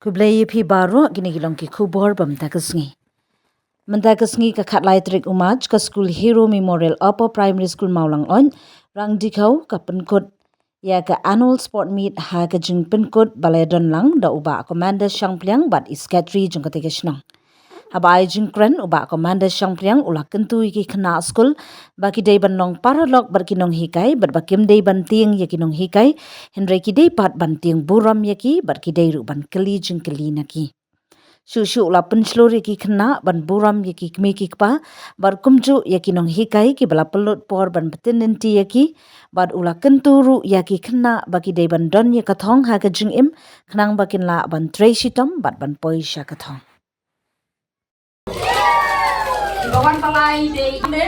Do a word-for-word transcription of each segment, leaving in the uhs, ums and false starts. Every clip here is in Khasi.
Khublei ïa phi baroh, kine ki long ki khubor ba mynta ka sngi. Mynta ka sngi ka khatlai tarik u March, ka skul Hero Memorial Upper Primary School Mawlangoi, Rangdiew ka pynkut ïa ka annual sport meet ha ka jingpynkut ba la don lang da u Bah Commander Shangpliang bad i secretary jong kata ka shnong. Haba ai jingkren u Bah Commander Shangpliang u la kyntu ïa ki khynnah skul ba ki dei ban long paralok bad ki nonghikai bad ba kim dei ban tieng ïa ki nonghikai, hynrei ki dei pat ban tieng burom ïa ki bad ki dei ruh ban kylli jingkylli na ki. Shuh shuh u la pynshlur ïa ki khynnah ban burom ïa ki kmie ki kpa bad kumjuh ïa ki nonghikai kiba la pynlut por ban btin lynti ïa ki, bad u la kyntu ruh ïa ki khynnah ba ki dei ban don ïa ka thong ha ka jingim khnang ba kin lah ban trei shitom bad ban poi sha ka thong. Iba wan balai dei i me.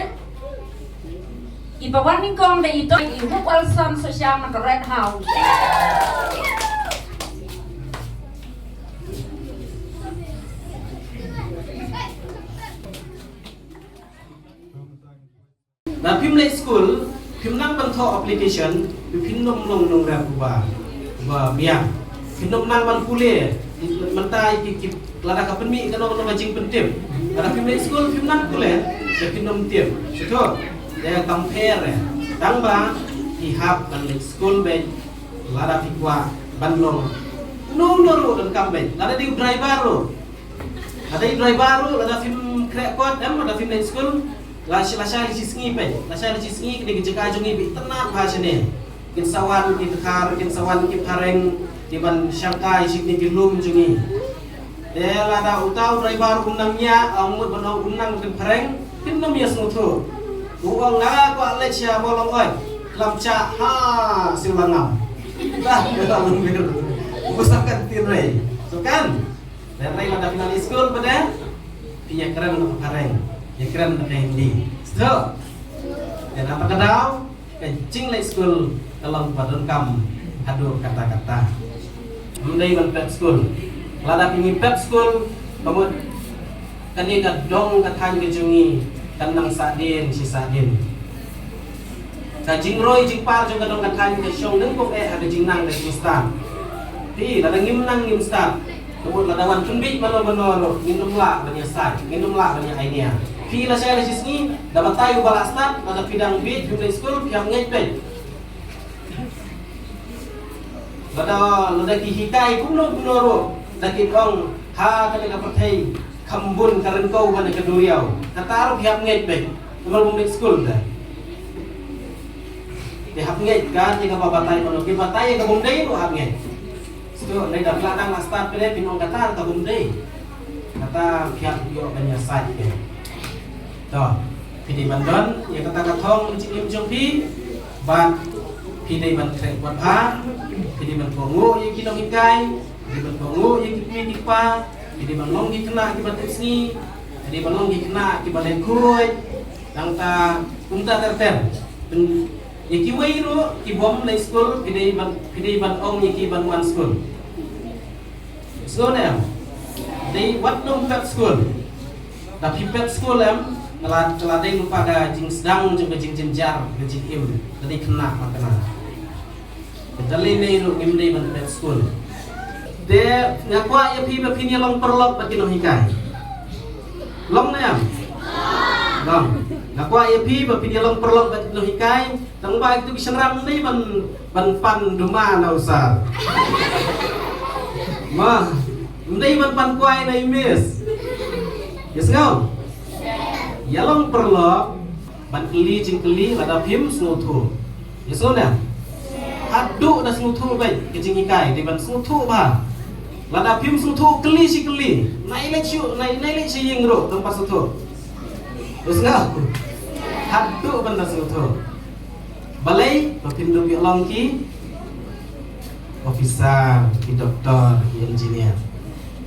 Iba wan nyngkong dei i Dok, i Hope Wilson Soshang na ka Red House. Lada phim leit skul, phim nang ban thoh application, phin ym long nongrep uba, uba biang. Phin ym nang ban pule, mynta ki, ki, lada ka pynmih kano kano ka jingpyntip. Lada phim leit skul, phim nang pule, te phin ym tip. Shuh shuh, te kam pher eh. Tang ba phi hap ban leit skul beit, lada phi kwah ban long uno uno ruh donkam beit. Lada dei u driver ruh, lada dei u driver ruh, lada phim khreh kot, em, lada phim leit skul, la shi, la shai la shi sngi peit, la shai la shi sngi, kane ka jaka jong ngi ba itynnad bha shane. Kin sa wan ki dkhar, kin sa wan ki phareng, ki ban shangkai sha kine ki lum jong ngi. Te lada uta u driver um nang ñiah, ym mut ban ong um nang kin phareng, kin ym ïa sngewthuh. U ong nga kwah leit sha Mawlangoi, khlem shah ha Siu Langam. Bah, ka long mir. U sa kan tin rei. So kan? Hynrei lada phi la leit skul pat de, phi ïakren da ka phareng, ïakren da ka Hindi. Sdang. Te na kata ka daw, ka jingleit skul ka long ba donkam haduh katta katta. Ym dei ban pep skul. Lada phi ngi pep skul, ka mut kane ka dong ka thaiñ ka jong ngi kan nang sahdien shi sahdien. Ka jingroi jingpar jong ka dong ka thaiñ ka shong nyngkong eh ha ka jingnang ka jingstad. Phi, lada ngim nang ngim stad, ka mut lada wan pynbiej mano mano ruh, ngin ym lah ban ïa sait, ngin ym lah ban ïa ainia. Phi, la shai la shi sngi, da batai uba la stad, lada phi dang biej, phi leit skul, phi hap ngeit beit. Lada, lada ki hikai kumno kumno ruh, da ki ong ha kane ka pyrthei kham bun ka ryngkew ban ka duriaw. Kata ruh phi hap ngeit beit. Namar bym leit skul te. Te hap ngeit ka, te kaba batai mano, ki batai ka bym dei ruh hap ngeit. Sdang, lada phi la dang la stad phi leh, phin ong kata ka bym dei. Kata phi hap ïoh ban ïa sait beit. To, phi dei ban don ïa kata ka thong jingim jong phi, bad phi dei ban khreh bha, phi dei ban kohnguh ïa ki nonghikai, phi dei ban kohnguh ïa ki kmie ki kpa, phi dei ban long ki khynnah kiba tipsngi, phi dei ban long ki khynnah kiba leh khuid, nangta kumta ter ter. Pyn-, ïa kiwei ruh ki bym leit skul, phi dei ban, phi dei ban ong ïa ki ban wan skul. Skul em? Dei wat nang pep skul. Da phi pep skul em, ka la, ka la dei lypa ka jingsdang jong ka jingjynjar ka jingim, ka dei khynnah ma khynnah. Ka dei lei lei ruh ngim dei ban pep skul. Te nga kwah ïa phi ba phin ïa long paralok bad ki nonghikai. Long ne em? Long. Nga kwah ïa phi ba phin ïa long paralok bad ki nonghikai. Tang ba kitu ki shynrang ym dei ban, ban pan duma na u sar. Ma, ym dei ban pan kwai na i miss. Ïa sngew? Ïa long paralok, ban kylli jingkylli lada phim sngewthuh. Ïa sngew ne? Haduh da sngewthuh beit ka jinghikai, dei ban sngewthuh bha. Lada phim sngewthuh kylli shi kylli. Nai leit shu, nai, nai leit sha ïing ruh, tang ba sngewthuh. Ïa sngew? Haduh ban da sngewthuh. Balei, ba phin dup ïa long ki officer, ki doktor, ki engineer.